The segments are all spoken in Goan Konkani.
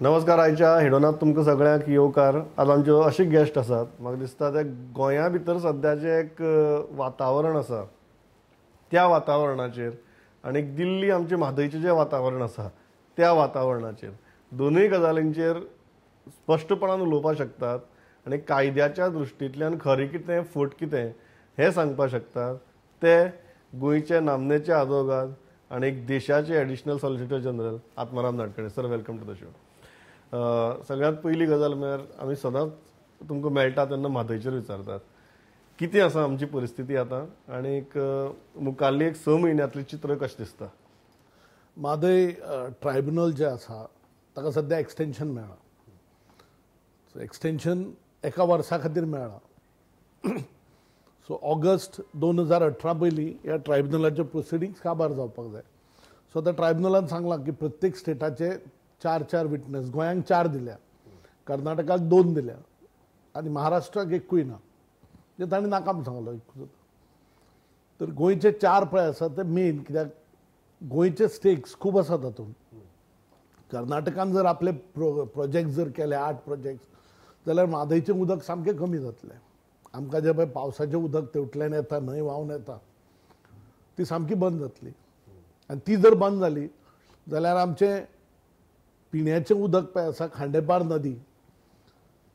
नमस्कार आयच्या हेडोनात तुमकां सगळ्यांक येवकार. आज आमच्यो अशे गेस्ट आसात, म्हाका दिसता ते गोंया भितर सद्याचें एक वातावरण आसा त्या वातावरणाचेर आनी दिल्ली आमचे म्हादयचें जें वातावरण आसा त्या वातावरणाचेर दोनूय गजालींचेर स्पश्टपणान उलोवपाक शकतात आनी कायद्याच्या दृश्टींतल्यान खरें कितें फट कितें हें सांगपाक शकतात. ते गोंयचे नामनेचे आदवोगाद आनी देशाचे additional solicitor general Atmaram Nadkarni sir, welcome to the show. सगळ्यांत पयली गजाल म्हळ्यार आमी सदांच तुमकां मेळटा तेन्ना म्हादयचेर विचारतात कितें आसा आमची परिस्थिती आतां आनीक मुखाल्ली एक 6 म्हयन्यांतलें चित्र कशें दिसता. म्हादय ट्रायब्युनल जें आसा ताका सद्या एक्सटेंशन मेळ्ळां. सो एक्सटेंशन एका वर्सा खातीर मेळ्ळां. सो ऑगस्ट 2018 पयलीं ह्या ट्रायब्युनलाचे प्रोसिडिंग्स काबार जावपाक जाय. सो आतां ट्रायब्युनलान सांगलां की प्रत्येक स्टेटाचे 4-4 विटनस, गोंयांक 4 दिल्या, कर्नाटकाक 2 दिल्या आनी महाराष्ट्राक एकूय ना, म्हणजे तांणी नाकाम सांगलो एकूच. तर गोंयचे 4 पळय आसा ते मेन, कित्याक गोंयचे स्टेक्स खूब आसा तातूंत. कर्नाटकान जर आपले प्रोजेक्ट जर केले 8 प्रोजेक्ट्स जाल्यार म्हादयचें उदक सामकें कमी जातलें. आमकां जें पळय पावसाचें उदक तेवटल्यान येता, न्हंय व्हांवन येता, ती सामकी बंद जातली. आनी ती जर बंद जाली जाल्यार आमचें पिण्याचें उदक पळय आसा खांडेपार नदी,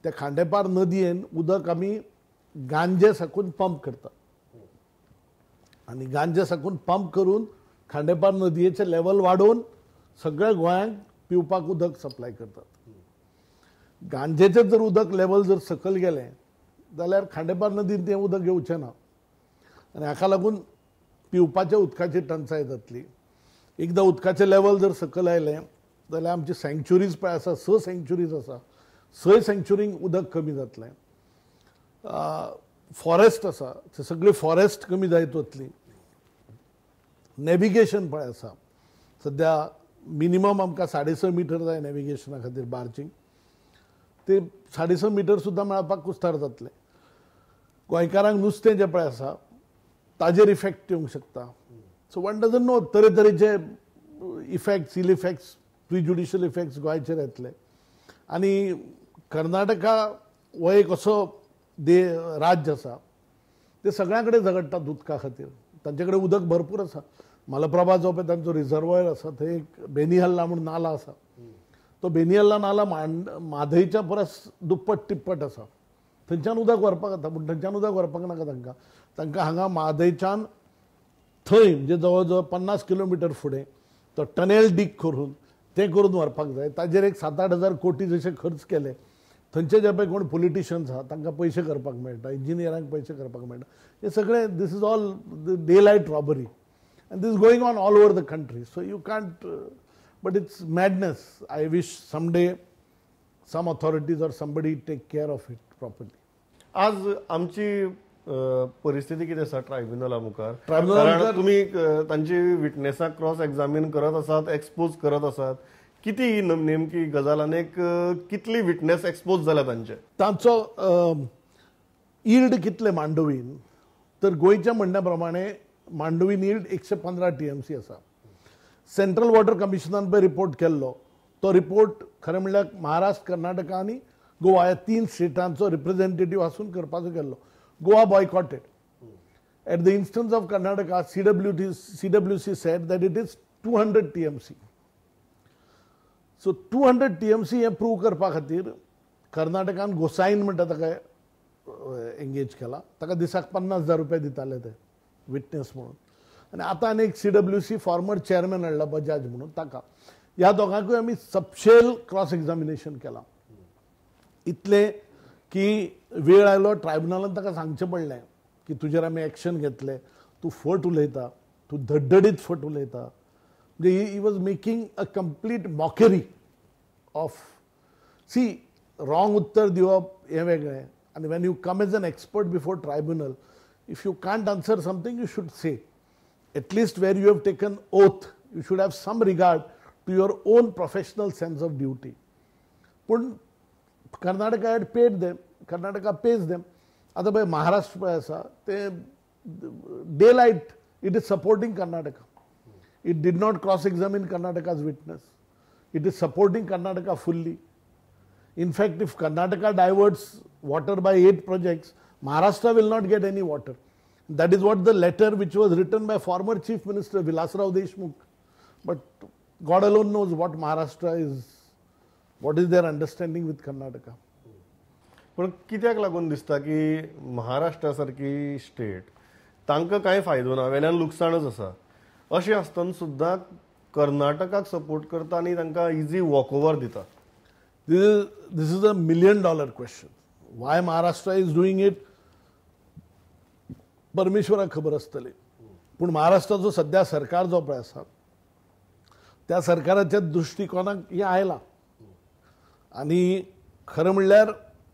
त्या खांडेपार नदयेन उदक आमी गांजे साकून पंप करतात आनी गांजे साकून पंप करून खांडेपार नदयेचें लेवल वाडोवन सगळ्या गोंयांक पिवपाक उदक सप्लाय करतात. गांजेचें जर उदक लेवल जर सकयल गेलें जाल्यार खांडेपार नदीन तें उदक येवचें ना आनी हाका लागून पिवपाच्या उदकाची टंचाय जातली. एकदां उदकाचें लेवल जर सकयल आयलें जाल्यार आमची सँक्च्युरीज पळय आसा, 6 सँक्च्युरीज आसा, 6 सँक्च्युरींक उदक कमी जातलें. फॉरेस्ट आसा, ते सगळी फॉरेस्ट कमी जायत वतली. नॅविगेशन पळय आसा, सद्या मिनिमम आमकां 6.5 मिटर जाय नॅविगेशना खातीर बार्जींग, ते 6.5 मिटर सुद्दां मेळपाक कुस्तार जातलें. गोंयकारांक नुस्तें जें पळय आसा ताजेर इफेक्ट येवंक शकता. सो वन डजन नो, तरेतरेचे effects, ill effects, prejudicial effects गोंयचेर येतले. आनी कर्नाटका हो एक असो राज्य आसा ते सगळ्यां कडेन झगडटात उदका खातीर. तांचे कडेन उदक भरपूर आसा. मलप्रभा जो पळय तांचो रिजर्वोयर आसा थंय एक बेनिहल्ला म्हूण नाला आसा, तो बेनिहल्ला नाला म्हादयच्या परस दुप्पट तिप्पट आसा. थंयच्यान उदक व्हरपाक जाता, पूण थंयच्यान उदक व्हरपाक नाका तांकां. तांकां हांगा म्हादयच्यान थंय म्हणजे जवळ जवळ 50 किलोमिटर फुडें तो टनेल डीग करून तें करून व्हरपाक जाय. ताजेर एक 7-8 हजार कोटी जशे खर्च केले. थंयचे जे पळय कोण पॉलिटिशन्स आहा तांकां पयशे करपाक मेळटा, इंजिनियरांक पयशे करपाक मेळटा. हे सगळें this is all day light robbery and this is going on all over the country. So you can't, but it's madness. I wish someday some authorities or somebody take care of it properly. आज आमची परिस्थिती कितें आसा ट्रायब्युनला मुखार? कारण तुमी तांची विटनेसाक क्रॉस एग्जामीन करत आसात, एक्सपोज करत आसात, कितें ही नेमकी गजाल आनी कितली विटनेस एक्सपोज जाल्या तांचे? तांचो यील्ड कितले मांडवीन, तर गोंयच्या म्हणण्या प्रमाणे मांडवीन यील्ड 115 TMC आसा. सेंट्रल वॉटर कमिशनान पळय रिपोर्ट केल्लो, तो रिपोर्ट खरें म्हणल्यार महाराष्ट्र, कर्नाटका आनी गोवा ह्या 3 स्टेटांचो रिप्रेझेंटेटीव आसून करपाचो केल्लो. Goa boycotted. At the instance of Karnataka, CWC said that it is 200 TMC. So 200 TMC हें प्रूव करपा खातीर कर्नाटकान गोसाईन म्हणटा ताका एंगेज केला. ताका दिसाक 50,000 रुपया दिताले ते विटनेस म्हणून. आनी आतां आनी एक CWC former chairman हाडला बजाज म्हणून, ताका. ह्या दोगांकूय आमी सपशेल क्रॉस एग्जामिनेशन केलां. इतलें की वेळ आयलो ट्रायब्युनलान ताका सांगचें पडलें की तुजेर आमी एक्शन घेतले, तूं फट उलयता, तूं धडधडीत फट उलयता. म्हणजे he was making a complete mockery of see. Wrong उत्तर दिवप हें वेगळें, आनी when you come as an expert before tribunal, if you can't answer something you should say at least where you have taken oath, you should have some regard to your own professional sense of duty. पूण Karnataka had paid them, Karnataka pays them. आतां पळय महाराष्ट्र पळय आसा ते day light it is supporting Karnataka. It did not cross examine Karnataka's witness. It is supporting Karnataka fully. In fact if Karnataka diverts water by 8 projects, Maharashtra will not get any water. That is what the letter which was written by former Chief Minister Vilasrao Deshmukh. But God alone knows what Maharashtra is, what is their understanding with Karnataka. पण कित्याक लागून दिसता की महाराष्ट्रा सारकी स्टेट तांकां कांय फायदो ना, वेल्यान लुकसाणच आसा, अशें आसतना सुद्दां कर्नाटकाक सपोर्ट करता आनी तांकां इजी वॉक ओवर दिता? This is a $1 million question. Why Maharashtra is doing it परमेश्वराक खबर आसतली. पूण महाराष्ट्राचो सद्या सरकार जो पळय आसा त्या सरकाराच्या दृश्टिकोनाक हें आयलां. आनी खरें म्हणल्यार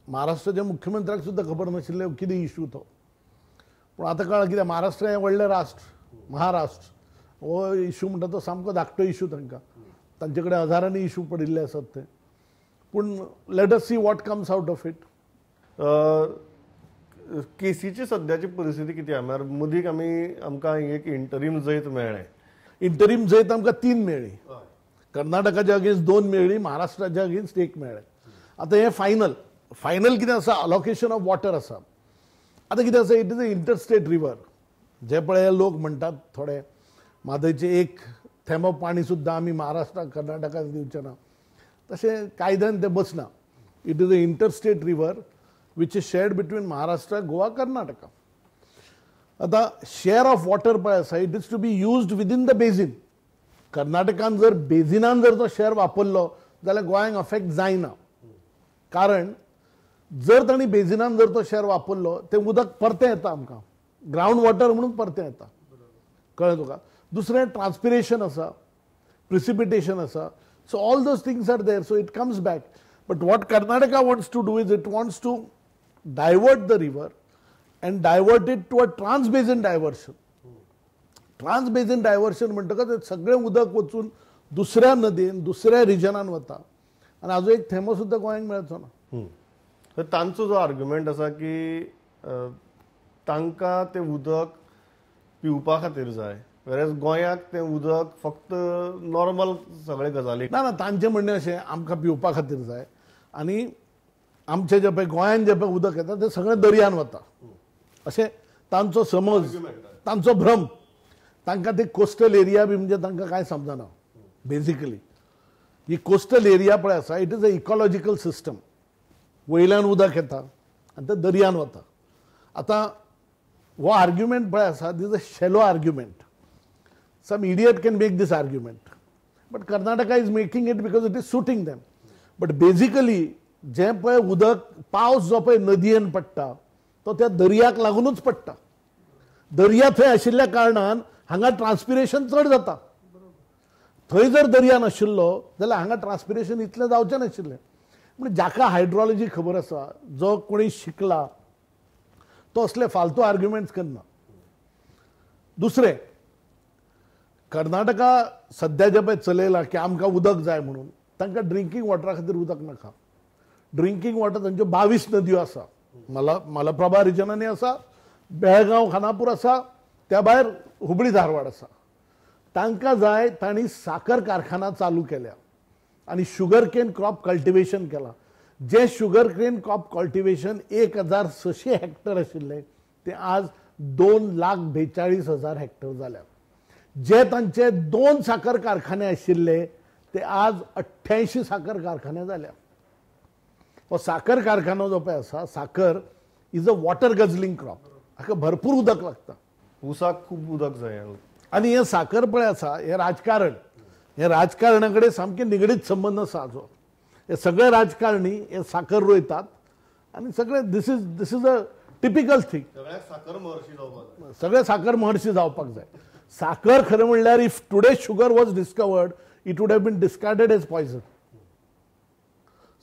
महाराष्ट्राच्या मुख्यमंत्र्याक सुद्दां खबर नाशिल्लें कितें इशू तो. पूण आतां कळ्ळां कित्याक महाराष्ट्र हें व्हडलें राष्ट्र, महाराष्ट्र हो इशू म्हणटा तो सामको धाकटो इशू तांकां, तांचे कडेन हजारांनी इशू पडिल्ले आसात ते. पूण let us see what comes out of it. केसीची सद्याची परिस्थिती कितें आसा? म्हळ्यार मदीं आमी आमकां एक इंटरीम जैत मेळ्ळें. इंटरीम जैत आमकां 3 मेळ्ळी, कर्नाटकाच्या अगेन्स्ट 2 मेळ्ळी, महाराष्ट्राच्या अगेन्स्ट 1 मेळ्ळें. आतां हें फायनल फायनल कितें आसा, अलोकेशन ऑफ वॉटर आसा. आतां कितें आसा, it is a interstate river. जे पळय लोक म्हणटात थोडे म्हादयचें एक थेंबो पाणी सुद्दां आमी महाराष्ट्राक कर्नाटकाक दिवचें ना, तशें कायद्यान तें बसना. It is a interstate river which is shared between Maharashtra, Goa, Karnataka. आतां शेअर ऑफ वॉटर पळय आसा, it is to be used within the basin. कर्नाटकान जर बेजिनान जर तो शेअर वापरलो जाल्यार गोंयांक अफेक्ट जायना, कारण जर तांणी बेजिनान जर तो शेअर वापरलो तें उदक परतें येता आमकां, ग्रावंड वॉटर म्हणून परतें येता, कळ्ळें तुका. दुसरें ट्रान्सपिरेशन आसा, प्रिसिपिटेशन आसा, so all those things are there, so it comes back. But what Karnataka wants to do is it wants to divert the river and divert it to a trans basin diversion. Trans basin diversion म्हणटकच सगळें उदक वचून दुसऱ्या नदयेन दुसऱ्या रिजनान वता आनी आजून एक थेंबो सुद्दां गोंयांक मेळचो ना. तर तांचो जो आर्ग्युमेंट आसा की तांकां तें उदक पिवपा खातीर जाय, वेरेज गोंयाक तें उदक फक्त नॉर्मल सगळे गजाली. ना ना, तांचें म्हणणें अशें आमकां पिवपा खातीर जाय आनी आमचें जें पळय गोंयान जें पळय उदक येता तें सगळें दर्यान वता, अशें तांचो समज, तांचो भ्रम. तांकां ते कोस्टल एरिया बी म्हणजे तांकां कांय समजना. बेजिकली ही कोस्टल एरिया पळय आसा, it is a ecological system. वयल्यान उदक येता आनी तें दर्यान वता. आतां हो आर्ग्युमेंट पळय आसा, this a shallow argument. Some idiot can make this argument, but Karnataka is making it because it is suiting them. But basically जें पळय उदक पावस जो पळय नदयेन पडटा तो त्या दर्याक लागुनूच पडटा. दर्या थंय आशिल्ल्या कारणान हांगा ट्रान्सपिरेशन चड जाता. थंय जर दर्या नाशिल्लो जाल्यार हांगा ट्रान्सपिरेशन इतलें जावचें नाशिल्लें. पूण जाका हायड्रोलॉजी खबर आसा, जो कोणी शिकला, तो असले फालतू आर्ग्युमेंट्स करना. दुसरें, कर्नाटका सद्या जें पळय चलयलां की आमकां उदक जाय म्हणून, तांकां ड्रिंकींग वॉटरा खातीर उदक नाका. ड्रिंकींग वॉटर तांच्यो 22 नदयो आसा, मलप्रभा रिजनांनी आसा, बेळगांव खानापूर आसा, त्या भायर हुबळी धारवाड आसा. तांकां जाय तांणी साकर कारखाना चालू केल्या आनी शुगर केन क्रॉप कल्टिवेशन केलां. जें sugar cane crop cultivation 1600 Hector आशिल्लें तें आज 2,42,000 हेक्टर जाल्या. जे तांचे 2 साकर कारखाने आशिल्ले ते आज 88 साकर कारखाने जाल्या. हो साकर कारखानो जो पळय आसा, साकर is a water guzzling crop. हाका भरपूर उदक लागता, उसाक खूब उदक जाय. आनी हें साकर पळय आसा, हें राजकारण, हें राजकारणा कडेन सामकें निगडीत संबंद आसा हाचो. हे सगळे राजकारणी हे साकर रोयतात आनी सगळे this is a typical thing. सगळे साकर महर्षी जावपाक जाय. साकर खरें म्हणल्यार if today sugar was discovered it would have been discarded as poison.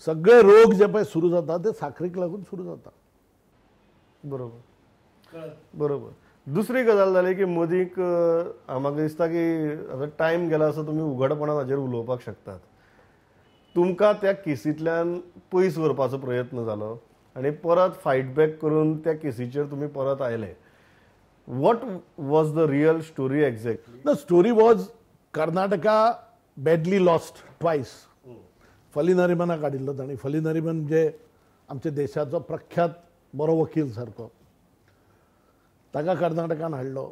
सगळे रोग जे पळय सुरू जाता ते साकरीक लागून सुरू जाता. बरोबर बरोबर. दुसरी गजाल जाली की मदींक म्हाका दिसता की आतां टायम गेला असो तुमी उघडपणान हाजेर उलोवपाक शकतात. तुमकां त्या केसींतल्यान पयस व्हरपाचो प्रयत्न जालो आनी परत फायट बॅक करून त्या केसीचेर तुमी परत आयले. What was the real story exactly? The story was Karnataka badly lost twice. फली नरिमनाक काडिल्लो तांणी. फली नरिमन म्हणजे आमच्या देशाचो प्रख्यात बरो वकील सारको, ताका कर्नाटकान हाडलो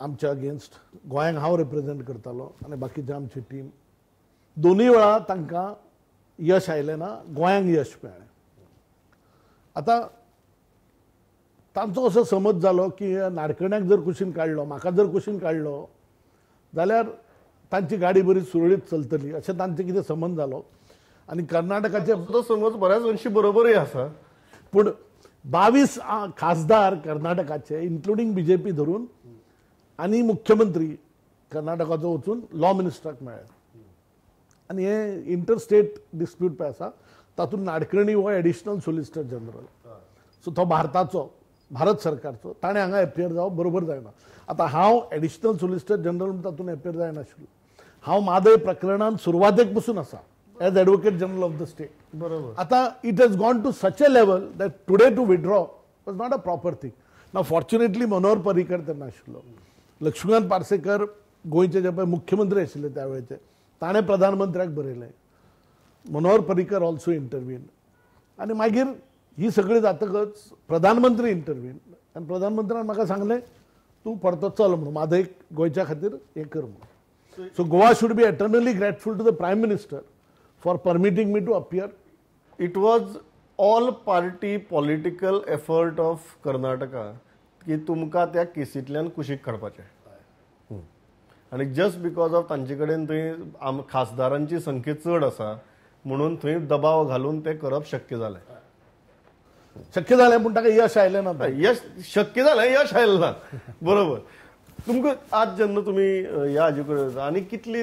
आमच्या अगेन्स्ट. गोंयांक हांव रिप्रेजेंट करतालो आनी बाकीचे आमची टीम. दोनूय वेळा तांकां यश आयलें ना, गोंयांक यश मेळ्ळें. आतां तांचो असो समज जालो की नाडकर्ण्याक जर कुशीन काडलो, म्हाका जर कुशीन काडलो जाल्यार तांची गाडी बरी सुरळीत चलतली अशें तांचें कितें समज जालो. आनी कर्नाटकाचे तो समज बऱ्याच अंशी बरोबरूय आसा, पूण 22 खासदार कर्नाटकाचे इन्क्लुडींग बीजेपी धरून आनी मुख्यमंत्री कर्नाटकाचो वचून लॉ मिनिस्टराक मेळ्ळे. आनी हे इंटरस्टेट डिस्प्यूट पळय आसा तातूंत नाडकर्णी हो एडिशनल सोलिसिटर जनरल, सो तो भारताचो, भारत सरकारचो, ताणें हांगा एपियर जावप बरोबर जायना. आतां हांव एडिशनल सोलिसिटर जनरल म्हूण तातूंत एपियर जायनाशिल्लो. हांव म्हादय प्रकरणान सुरवातेक पसून आसा as advocate general of the state. बरोबर. आतां it has gone to such a level that today to withdraw was not a proper thing. ना फॉर्च्युनेटली मनोहर पर्रीकर तेन्ना आशिल्लो, लक्ष्मीकांत पार्सेकर गोंयचे जे पळय मुख्यमंत्री आशिल्ले त्या वेळचे, ताणें प्रधानमंत्र्याक बरयलें. Manohar Parrikar also intervene. आनी मागीर ही सगळी जातकच प्रधानमंत्री इंटरवीन आनी प्रधानमंत्र्यान म्हाका सांगलें तूं परतो चल म्हणून, म्हादय गोंयच्या खातीर हें कर म्हणून. So Goa should be eternally grateful to the prime minister for permitting me to appear. It was all party political effort of Karnataka की तुमकां त्या केसींतल्यान कुशीक काडपाचें. आनी जस्ट because of तांचे कडेन थंय खासदारांची संख्या चड आसा म्हणून थंय दबाव घालून तें करप शक्य जालें. शक्य जालें पूण ताका यश आयलें ना. यश शक्य जालें, यश आयलें ना. बरोबर. तुमकां आज जेन्ना तुमी ह्या हाजे कडेन आनी कितली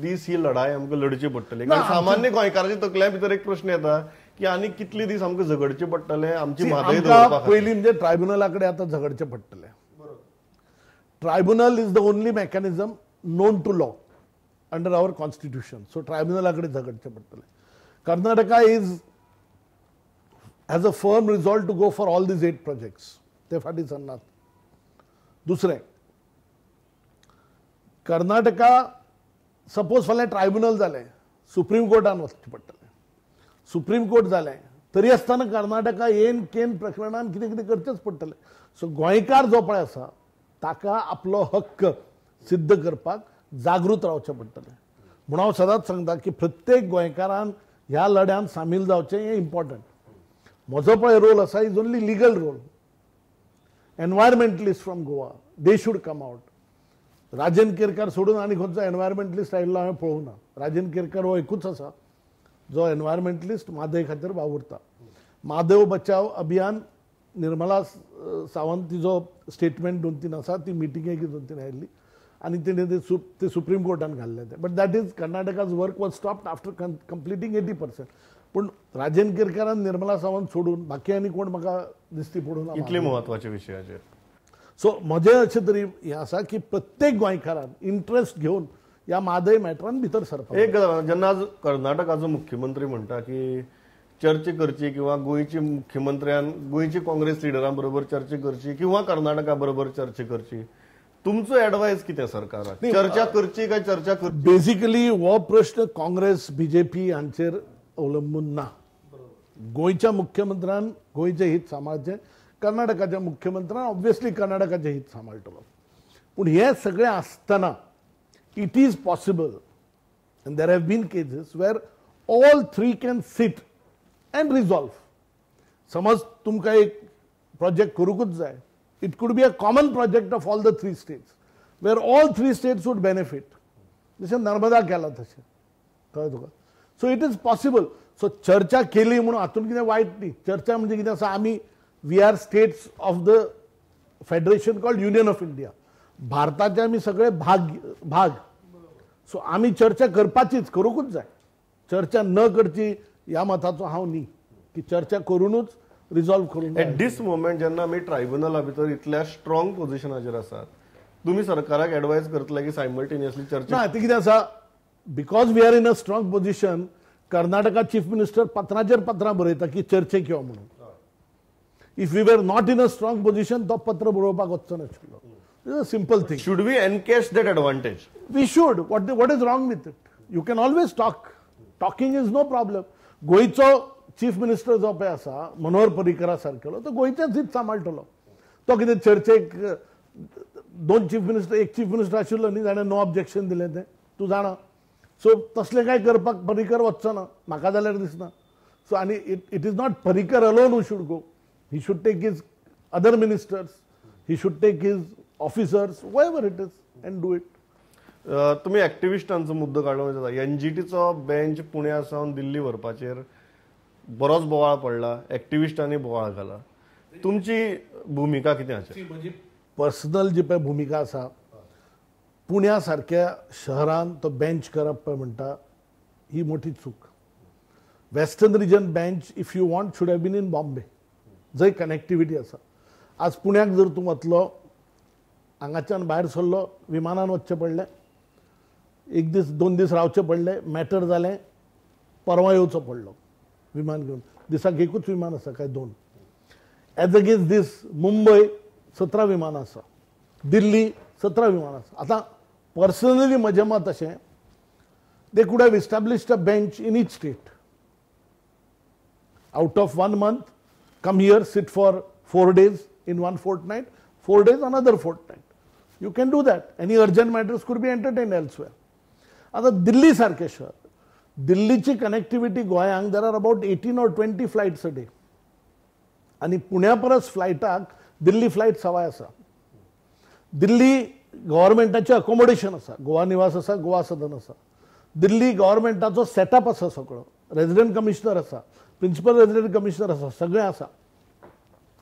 दीस ही लढाय आमकां लढची पडटली? कारण सामान्य गोंयकाराच्या तकल्या भितर एक प्रश्न येता की आनी कितले दीस आमकां झगडचे पडटले आमची म्हादय दवरपा खातीर? पयलीं म्हणजे ट्रायब्युनला कडेन आतां झगडचें पडटलें. Tribunal is the only mechanism known to law under our constitution. So ट्रायब्युनला कडेन झगडचें पडटलें. Karnataka is has a firm resolve to go for all these 8 projects. ते फाटीं सरनात. दुसरें, कर्नाटका सपोज फाल्यां ट्रायब्युनल जालें, सुप्रीम कोर्टान वचचें पडटलें. सुप्रीम कोर्ट जालें तरी आसतना कर्नाटका येन केन प्रकरणान कितें कितें करचेंच पडटलें. सो गोंयकार जो पळय आसा ताका आपलो हक्क सिद्ध करपाक जागृत रावचें पडटलें. म्हणून हांव सदांच सांगता की प्रत्येक गोंयकारान ह्या लढ्यान सामील जावचें हें इम्पॉर्टंट. म्हजो पळय रोल आसा is only legal role. Environmentalist from Goa they should come out. Rajan Kerkar सोडून आनी खंयचो एनवायरमेंटलिस्ट आयिल्लो हांवें पळोवंक ना. राजन केरकार हो एकूच आसा जो एनवायरमेंटलिस्ट म्हादय खातीर वावुरता. म्हादय बचाव अभियान निर्मला सावंत तिजो स्टेटमेंट 2-3 आसा, ती मिटिंगेक 2-3 आयिल्ली आनी तिणें ते सुप्रीम कोर्टान घाल्लें तें. But that is Karnataka's work was stopped after completing 80%. पूण राजन केरकारान निर्मला सावंत सोडून बाकी आनी कोण म्हाका दिसती पडूं ना इतले म्हत्वाच्या विशयाचेर. सो म्हजें अशें तरी हें आसा की प्रत्येक गोंयकारान इंट्रस्ट घेवन ह्या म्हादय मॅटरान भितर सरपाक. एक गजाल, जेन्ना आज कर्नाटकाचो मुख्यमंत्री म्हणटा की चर्चा करची किंवा गोंयची मुख्यमंत्र्यान गोंयची काँग्रेस लिडरां बरोबर चर्चा करची किंवा कर्नाटका बरोबर चर्चा करची, तुमचो एडवायस कितें सरकाराक? चर्चा करची काय चर्चा करची? बेसिकली हो प्रश्न काँग्रेस बीजेपी हांचेर अवलंबून ना. गोंयच्या मुख्यमंत्र्यान गोंयचें हित सांबाळचें, कर्नाटकाच्या मुख्यमंत्र्यान ऑब्वियसली कर्नाटकाचें हित सांबाळटलो. पूण हें सगळें आसतना it is possible and there have been cases where all three can sit and resolve. समज तुमकां एक प्रोजेक्ट करूंकूच जाय, it could be a common project of all the 3 states where all 3 states would benefit. जशें नर्मदा केलां तशें, कळ्ळें तुका? So it is possible. So चर्चा केली म्हणून हातूंत कितें वायट न्ही. चर्चा म्हणजे कितें आसा, आमी we are states of the federation called Union of India. भारताचे आमी सगळे भाग. सो आमी चर्चा करपाचीच, करूंकूच जाय. चर्चा न करची ह्या मताचो हांव न्ही की चर्चा करूनूच रिजॉल्व करूंक. एट दीस मोमेंट जेन्ना आमी ट्रायब्युनला भितर इतल्या स्ट्रॉंग पोझिशनाचेर आसात, तुमी सरकाराक एडवायज करतले की सायमल्टेनियसली चर्चा? ना, ती कितें आसा, because we are in a strong position, Karnataka chief minister पत्राचेर पत्रां बरयता की चर्चेक यो म्हणून. If we were not in a strong position तो पत्र बरोवपाक वचचो नाशिल्लो. It's a simple thing. Should we encash that advantage? We should. What is wrong with it? You can always talk. Talking is no problem. गोंयचो चीफ मिनिस्टर जो पळय आसा मनोहर पर्रीकरा सारकेलो, तो गोंयचेच हित सांबाळटलो. तो कितें चर्चेक दोन चीफ मिनिस्टर, एक चीफ मिनिस्टर आशिल्लो न्ही, जाणें नो ऑब्जेक्शन दिलें तें तूं जाणा. सो तसलें कांय करपाक पर्रीकर वचचो ना, म्हाका जाल्यार दिसना. सो आनी it is not Parrikar alone who should go. He should take his other ministers, he should take his officers, whoever it is, and do it. तुमी एक्टिविस्टांचो मुद्दो काडलो जाता. एनजीटीचो बेंच पुण्या सावन दिल्ली व्हरपाचेर बरोच बोवाळ पडला, एक्टिविस्टांनी बोवाळ घाला. तुमची भुमिका कितें आसा? म्हजी पर्सनल जी पळय भुमिका आसा, पुण्या सारक्या शहरान तो बेंच करप पळय म्हणटा ही मोठी चूक. Western region bench if you want should have been in Bombay, जंय कनेक्टिविटी आसा. आज पुण्याक जर तूं वतलो, हांगाच्यान भायर सरलो, विमानान वचचें पडलें, एक दीस दोन दीस रावचें पडलें, मॅटर जालें, परवां येवचो पडलो विमान घेवन. दिसाक एकूच विमान आसा काय दोन. एज अगेन्स्ट दीस मुंबय 17 विमानां आसा, दिल्ली 17 विमानां आसा. आतां पर्सनली म्हजें मत अशें, they could have established a bench in each state. Out of 1 month, come here, sit for 4 days in 1 fortnight, 4 days another fortnight. You can do that. Any urgent matters could be entertained elsewhere. आतां दिल्ली सारकें शहर, दिल्लीची कनेक्टिविटी गोंयांक there are about 18 or 20 flights a day. आनी पुण्या परस फ्लायटाक दिल्ली फ्लायट सवाय आसा. दिल्ली गव्हर्मेंटाचें अकोमोडेशन आसा, गोवा निवास आसा, गोवा सदन आसा. दिल्ली गव्हर्मेंटाचो सेटअप आसा सगळो, रेजिडंट कमिशनर आसा, प्रिन्सिपल रेजिडंट कमिशनर आसा, सगळें आसा.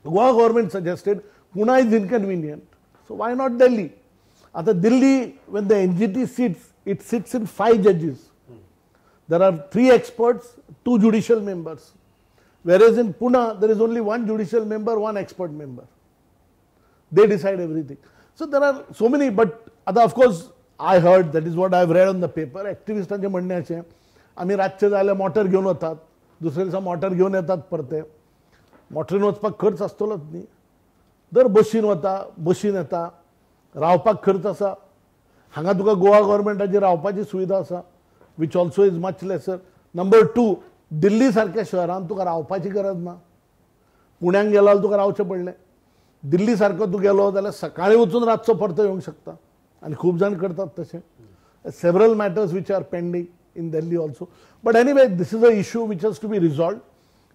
Goa government suggested Pune is inconvenient, so why not Delhi. आतां Delhi when the NGT sits, it sits in 5 जजीस. There are 3 experts, 2 judicial members. Whereas in Pune, there is only 1 judicial member, 1 expert member. They decide everything. So there are so many, but of course, I heard, that is what I have read on the paper, activistaंचें म्हणणें अशें, आमी रातचे जाल्यार मोटर घेवन वतात, दुसरे दिसा मोटर घेवन येतात परते. मोटरीन वचपाक खर्च आसतलोच न्ही. दर बशीन वता, बशीन येता, रावपाक खर्च आसा. हांगा तुका गोवा गव्हर्मेंटाची रावपाची सुविधा आसा, which also is much lesser. Number 2, Delhi सारक्या शहरान तुका रावपाची गरज ना. पुण्याक गेलो जाल्यार तुका रावचें पडलें. दिल्ली सारको तूं गेलो जाल्यार सकाळीं वचून रातचो परतो येवंक शकता, आनी खूब जाण करतात तशें. Several matters which are pending in Delhi also. But anyway, this is a issue which has to be resolved.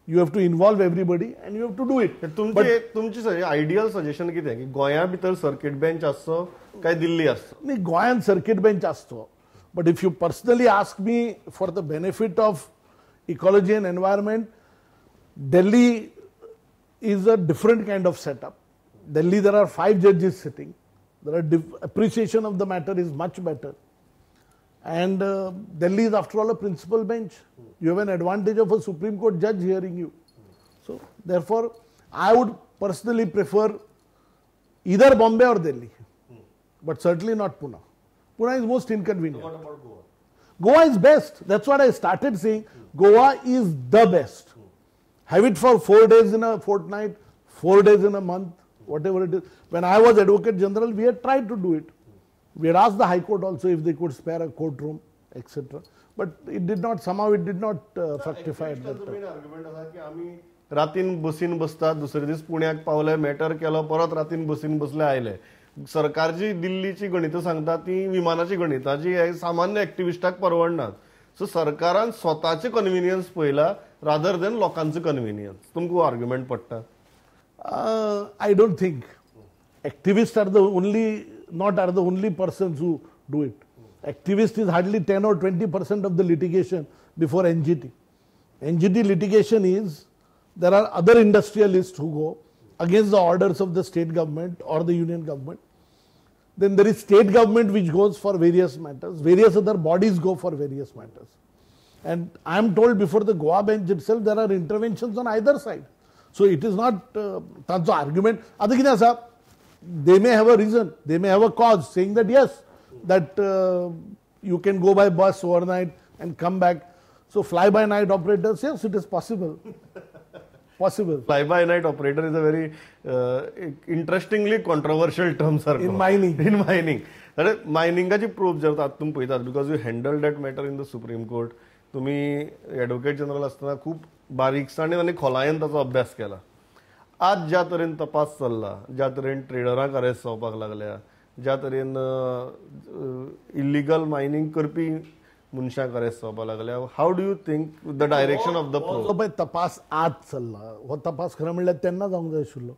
You have to involve everybody and you have to do it. तुमची आयडियल सजेशन कितें की गोंया भितर सर्किट बेंच आसचो काय दिल्ली आसचो? न्ही, गोंयांत सर्किट बेंच आसचो. But if you personally ask me for the benefit of ecology and environment, Delhi is a different kind of setup. Delhi, there are 5 judges sitting. There are appreciation of the matter is much better. And Delhi is after all a principal bench. You have an advantage of a Supreme Court judge hearing you. So therefore, I would personally prefer either Bombay or Delhi, but certainly not Pune. Pune is most inconvenient. What about Goa? Goa is best. That's what I started saying. Goa is the best. Have it for 4 days in a fortnight, 4 days in a month, whatever it is. When I was Advocate General, we had tried to do it. We had asked the High Court also if they could spare a courtroom, etc. But it did not, somehow it did not fructify at that time. Argument आसा की आमी रातीन बसीन बसतात, दुसरे दीस पुण्याक पावले, मॅटर केलो, परत रातीन बसीन बसले आयले. सरकारची दिल्लीची गणितां सांगता ती विमानाची गणितां जी सामान्य एक्टिविस्टाक परवडनात. सो सरकारान स्वताचे कन्विनियन्स पळयला रादर देन लोकांचो कन्विनियन्स. तुमकां आर्ग्युमेंट पडटा? I don't think activists are the only, not are the only persons who do it. Activist is hardly 10 or 20% of the litigation before NGT. NGT litigation is, there are other industrialists who go against the orders of the state government or the union government. Then there is state government which goes for various matters. Various other bodies go for various matters. And I am told before the Goa bench itself, there are interventions on either side. So it is not तांचो argument. आतां कितें आसा, they may have a reason, they may have a cause saying that yes, that you can go by bus overnight and come back. So fly by night operators, yes, it is possible. Possible. Fly by night operator is a very interestingly controversial term sir. In mining. In mining. मायनिंगाची proof जर आतां तुमी पळयतात because you handle that matter in the Supreme Court, तुमी एडवोकेट जनरल आसतना खूब बारीकसाणेन आनी खोलायेन ताचो अभ्यास केला. आज ज्या तरेन तपास चल्ला, ज्या तरेन ट्रेडरांक अरेस्ट जावपाक लागल्या, ज्या तरेन इलिगल मायनिंग करपी मनशांक अरेस्ट जावपाक लागल्या, how do you think the direction of the probe? पळय तपास आज चल्ला, हो तपास खरें म्हणल्यार तेन्ना जावंक जाय आशिल्लो.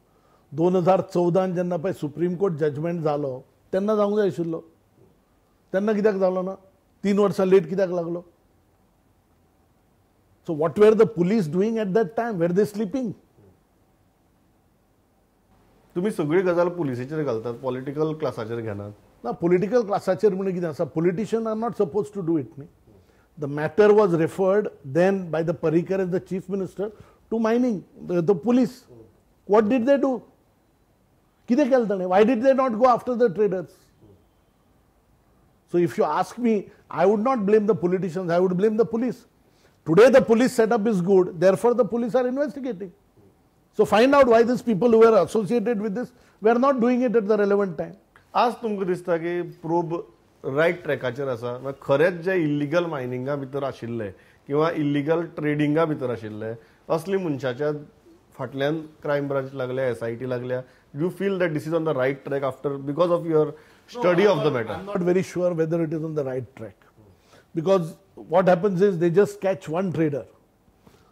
2014 जेन्ना पळय सुप्रीम कोर्ट जजमेंट जालो तेन्ना जावंक जाय आशिल्लो. तेन्ना कित्याक जालो ना? 3 वर्सां लेट कित्याक लागलो? So what were the police doing at that time? Were they sleeping? तुम्ही सगळी गजाल पुलिसेचेर घालतात, पॉलिटिकल क्लासाचेर घेनात. ना, पॉलिटिकल क्लासाचेर म्हणून कितें आसा, politician are not suppose to do it न्ही. The matter was referred then by the Parrikar as the chief minister to mining the police. What did they do? कितें केलें ताणें? Why did they not go after the traders? So if you ask me, I would not blame the politicians, I would blame the police. Today the police setup is good, therefore the police are investigating. So find out why these people who were associated with this were not doing it at the relevant time. आज तुमकां दिसता की प्रोब रायट ट्रॅकाचेर आसा? खरेंच जे इल्लिगल मायनिंगा भितर आशिल्ले किंवा इल्लिगल ट्रेडिंगा भितर आशिल्ले असली मनशाच्या फाटल्यान क्रायम ब्रांच लागल्या, SIT लागल्या, you feel that this is on the right track after because of your study of the matter? I am not very sure whether it is on the right track, because what happens is they just catch one trader.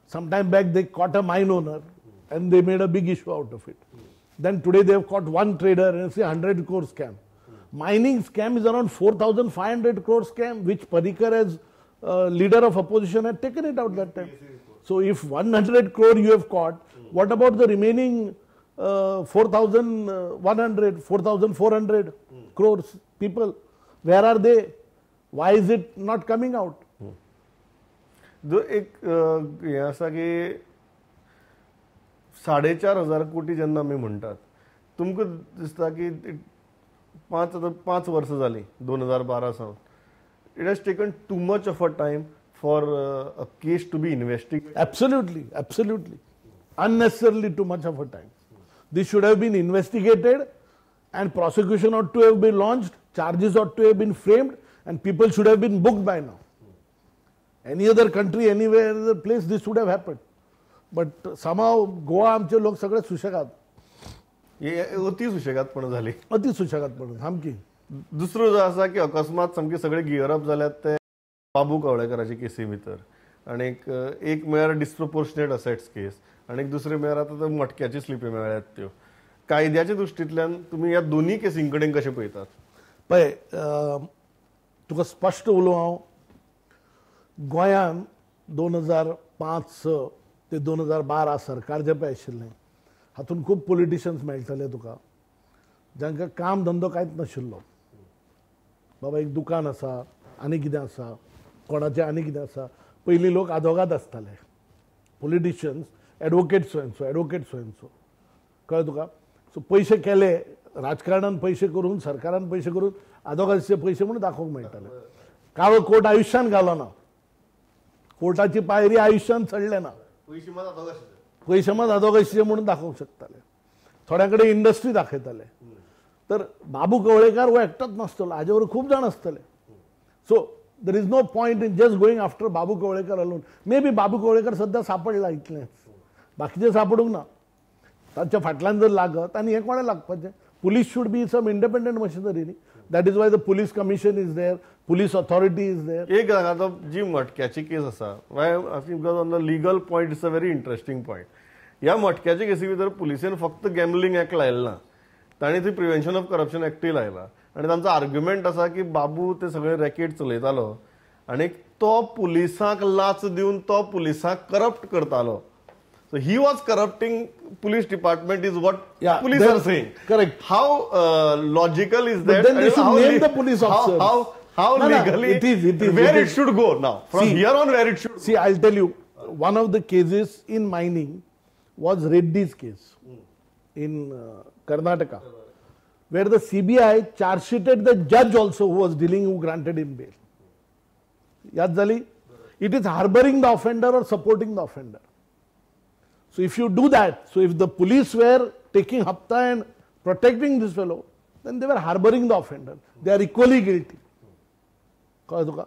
Some time back they caught a mine owner and they made a big issue out of it. Then today they have caught one trader and it's a 100 crore scam. Mining scam is around 4,500 crore scam, which Parrikar as leader of opposition had taken it out that time. So if 100 crore you have caught, what about the remaining 4,100, 4,400 crores people? Where are they? Why is it not coming out? एक हें आसा की 4,500 कोटी जेन्ना आमी म्हणटात, तुमकां दिसता की 5 वर्सां जालीं 2012 सावन, it has taken too much of a time for a case to be investigated. Absolutely, absolutely. Unnecessarily too much of a time. This should have been investigated and prosecution ought to have been launched, charges ought to have been framed and people should have been booked by now. Any other country, anywhere, other place, this would have happened. But somehow Goa आमचे लोक सगळे सुशेगाद, अति सुशेगादपण झाली, अति सुशेगादपण सामकी. दुसरो जो आसा की अकस्मात सामके सगळे गियर अप जाल्यात ते बाबू कवळेकराचे केसी भितर, आनी एक म्हळ्यार डिस्प्रपोर्शनेट असेट्स केस आनी दुसरे म्हळ्यार आतां मटक्याची स्लिपी मेळ्ळ्यात त्यो. कायद्याच्या दृश्टींतल्यान तुमी ह्या दोन्ही केसीं कडेन कशें पळयतात? पळय, तुका स्पश्ट उलोवं हांव, गोंयान 2005-6 ते 2012 सरकार जें पळय आशिल्लें हातूंत खूब पॉलिटिशियन्स मेळटले तुका जांकां काम धंदो कांयच नाशिल्लो. बाबा एक दुकान आसा आनी कितें आसा, कोणाचें आनी कितें आसा. पयलीं लोक आदोगाद आसताले, पॉलिटिशियन्स एडवोकेट स्वयंसो, एडवोकेट स्वयंसो, कळ्ळें तुका? सो पयशे केले राजकारणान, पयशे करून, सरकारान पयशे करून आदोगादचे पयशे म्हणून दाखोवंक मेळटाले. काळो कोट आयुश्यान घालो ना, कोर्टाची पायरी आयुश्यान चडले ना, पयशे मात आदोगादचे म्हणून दाखोवंक शकताले. थोड्या कडेन इंडस्ट्री दाखयताले. तर बाबू कवळेकार हो एकटोच नासतलो, हाजे बरोबर खूब जाण आसतले. So there is no point in just going after Babu Kavlekar alone. May be Babu Kavlekar सद्या सापडला इतलेंच, बाकीचे सापडूंक ना. ताच्या फाटल्यान जर लागत आनी हें कोणें लागपाचें? Police should be some independent machinery न्ही. That is why the police commission is there, police authority is there. एक आतां जी मटक्याची केस आसा, because on the legal point it's a very interesting point. ह्या मटक्याच्या केसी भितर पुलिसेन फक्त गॅम्बलिंग एक्ट लायलो ना, तांणी थंय प्रिव्हेन्शन ऑफ करप्शन एक्टूय लायला. आनी तांचो आर्ग्युमेंट आसा की बाबू ते सगळे रॅकेट चलयतालो आनी तो पुलिसांक लाच दिवन तो पुलिसांक करप्ट करतालो. So he was corrupting police department is what police are saying. Correct. How logical is that? But then they should name the police officers. How legally it is where it should go now? From here on where it should go. See, I'll tell you, one of the cases in mining was Reddy's case in Karnataka, where the CBI charge sheeted the judge also who was dealing, who granted him bail. Yaad jali? It is harboring the offender or supporting the offender. So if you do that, so if the police were taking hapta and protecting this fellow, then they were harbouring the offender. They are equally guilty. कळ्ळें तुका?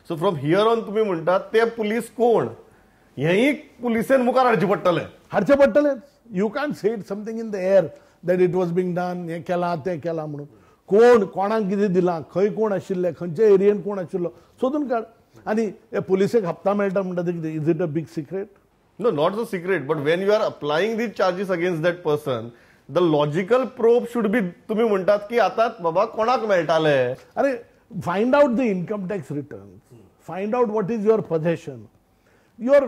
सो फ्रॉम here on तुमी म्हणटात ते पुलीस कोण हेंय पुलिसेन मुखार हाडचें पडटलें. हाडचें पडटलेंच. You can't say it something in the air that it was being done, हें केलां तें केलां म्हणून. कोण कोणाक कितें दिलां, खंय कोण आशिल्ले, खंयच्या एरियेन कोण आशिल्लो सोदून काड. आनी हे पुलिसेक हप्ता मेळटा म्हणटा ते कितें, is it a big secret? No, not the secret, but when you are applying the charges against that person, the logical probe should be. तुम्ही म्हणटात की आता बाबा कोणाक मेळटाले? अरे, find out the income tax returns, find out what is your possession, your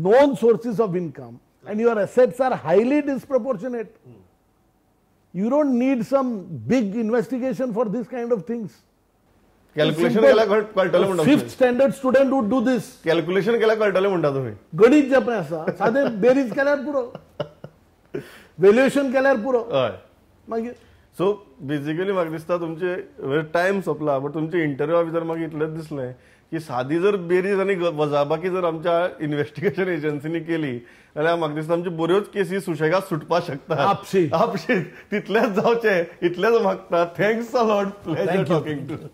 known sources of income, and your assets are highly disproportionate. You don't need some big investigation for this kind of things. Calculation केल्यार कळटलें म्हणटा. Fifth standard student would do this. Calculation केल्यार कळटलें म्हणटा तुमी. गणीत जें पळय आसा सादें बेरीज केल्यार पुरो, व्हेल्युएशन केल्यार पुरो. हय. मागीर सो बेजिकली म्हाका दिसता तुमचे टायम सोंपला, बट तुमचे इंटरव्यूआ भितर म्हाका इतलेंच दिसलें की सादी जर बेरीज आनी वजाबाकी जर आमच्या इन्व्हेस्टिगेशन एजन्सीनी केली जाल्यार म्हाका दिसता आमच्यो बऱ्योच केसी सुशेगाद सुटपाक शकता. आपशी आपशी. तितलेंच जावचें इतलेंच मागता. Thanks a lot, pleasure talking to.